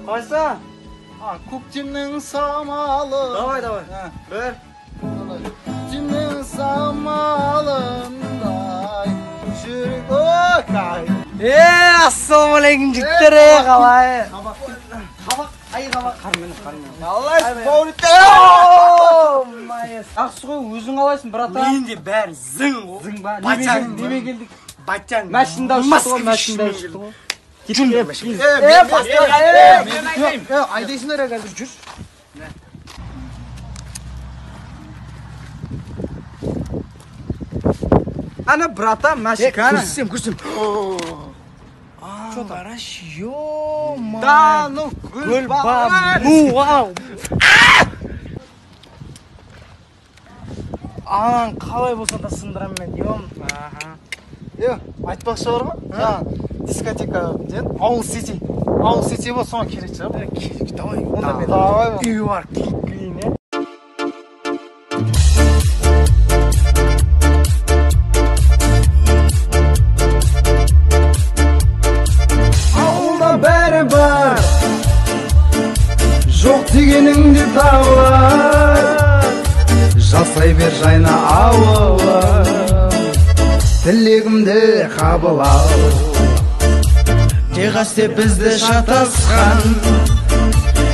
Қалайсың? Көктемнің самалы. Давай, давай. Бір. Көктемнің самалындай жүрек. Ой! Ассалаумағалейкум жігіттер, қалай? Қабақ, ай қабақ, қармен, қармен. Қалайсың, Баурит? Жақсы ғой, өзің қалайсың, братан? Менде бәрі зың ғой. Зың ба? Немен келдік? Батян. Машинада ұшты ғой, машинада ұшты ғой. Айдайсыңдар қазір, жүр. Ана, братан, машина. Көрсем, көрсем. Қарашы, ё-ма. Да, ну, Гүлбану, вау. Анан қалай болса да сындырам мен, ё. Айтпақшы бар ма? Дискотека, ауыл сити. Ауыл сити бол, соған керек шығар. Давай, онда мен Давай. Үй бар, киіп келейін, е. Ауылда бәрі бар, жоқ дегенің де табылар. Жасай бер жайна ауылым, тілегімді қабыл ал. Техас деп бізді шатасқан,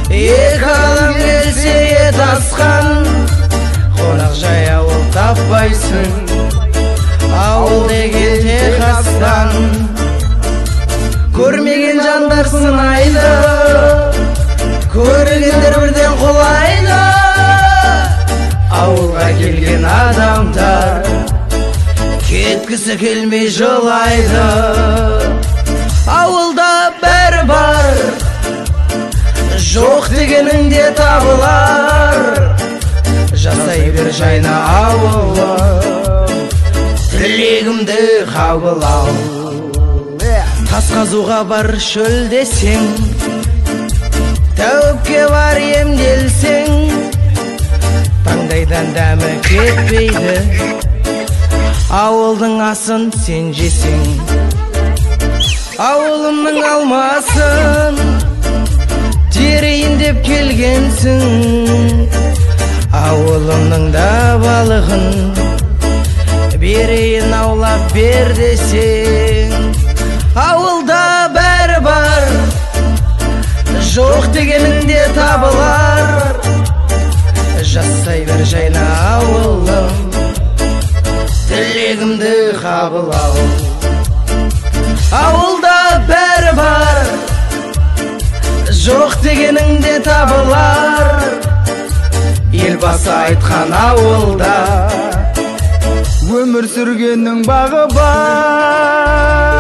екі адам келсе ет асқан. Қонақ жай ауыл таппайсың, ауыл деген Техастан. Көрмеген жандар сынайды, көргендер бірден құлайды. Ауылға келген адамдар кеткісі келмей жылайды. Ауылда бәрі бар, жоқ дегенің де табылар. Жасай бер жайна ауылым, тілегімді қабыл ал. Тас қазуға бар шөлдесең, тәуіпке бар емделсең, таңдайдан дәмі кетпейді, ауылдың асын сен жесең. Ауылымның алмасын терейін деп келгенсің, ауылымның да балығын берейін аулап бер десең. Ауылда бәрі бар, жоқ дегенің де табылар. Жасай бер жайна ауылым, тілегімді қабыл ал. Ауылда бәрі бар, жоқ дегенің де табылар. Елбасы айтқан ауылда өмір сүргеннің бағы бар.